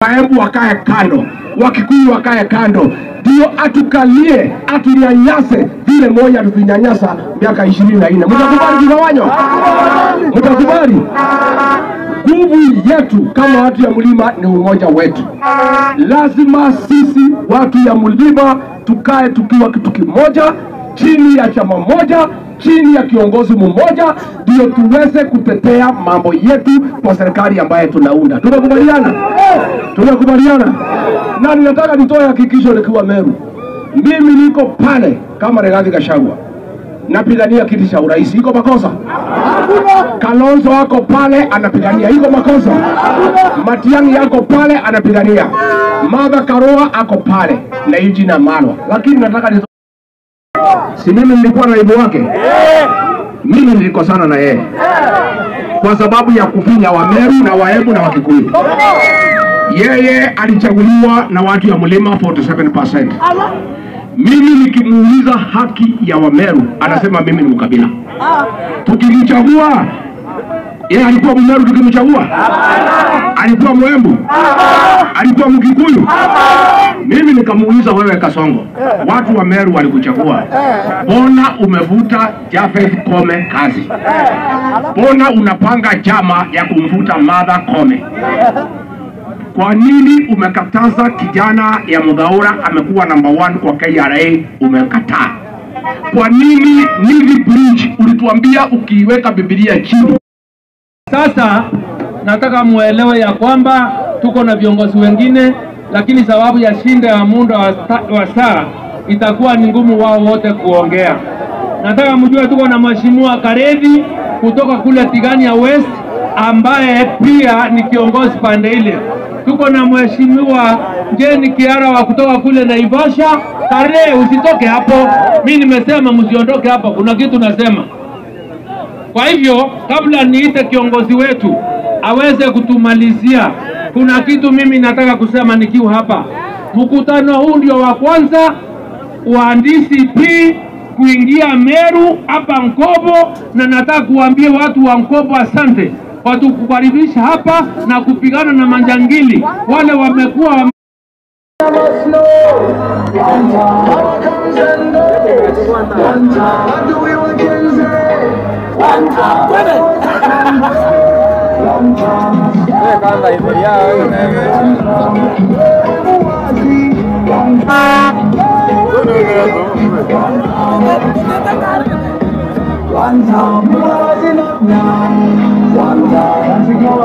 Waembu wakae kando, Wakikuyu wakae kando, ndio atukalie, atunyanyase vile Moi alitunyanyasa miaka 24. Mtakubali kugawanywa? Mtakubali? Nguvu yetu kama watu ya mlima ni umoja wetu. Lazima sisi watu ya mlima tukae tukiwa kitu kimoja, chini ya chama moja, chini ya kiongozi mmoja, ndio tuweze kutetea mambo yetu kwa serikali ambaye tunaunda. Tunakubaliana? Tunakubaliana? Na ninataka nitoe hakikisho nikiwa Meru. Mimi niko pale kama Rigathi Gachagua, napigania kiti cha urais. Iko makosa? Kalonzo ako pale anapigania. Iko makosa? Matiang'i yako pale anapigania. Martha Karua ako pale na Eugene Wamalwa. Lakini nataka ni si mimi nilikuwa naibu wake? Mimi nilikosana na yeye kwa sababu ya kufinya Wameru na Waembu na Wakikuyu. Yeye alichaguliwa na watu ya mlima 47%. Mimi nikimuuliza haki ya Wameru anasema mimi ni mkabila. Tukimchagua yeye alikuwa Mmeru, tukimchagua alikuwa Mwembu, alikuwa Mkikuyu. Mimi nikamuuliza, wewe Kasongo, watu wa Meru walikuchagua, mbona umevuta Japheth Kome kazi? Mbona unapanga chama ya kumvuta Martha Kome? Kwa nini umekataza kijana ya Muthaura amekuwa number 1 kwa KRA, umekataa? Kwa nini Nili Bridge ulituambia ukiiweka Biblia chini? Sasa nataka muelewe ya kwamba tuko na viongozi wengine, lakini sababu ya shinda ya muda wa saa itakuwa ni ngumu wao wote kuongea. Nataka mjue tuko na Mheshimiwa Karevi kutoka kule Tigania West ambaye pia ni kiongozi pande ile. Tuko na Mheshimiwa Jane Kiara wa kutoka kule Naivasha. Kare, usitoke hapo. Mimi nimesema msiondoke hapo, kuna kitu nasema. Kwa hivyo kabla niite kiongozi wetu aweze kutumalizia, kuna kitu mimi nataka kusema nikiwa hapa. Mkutano huu ndio wa kwanza wa DCP kuingia Meru hapa Nkobo, na nataka kuambia watu wa Nkobo asante kwa kutukaribisha hapa na kupigana na manjangili wale wamekuwa One time, one time.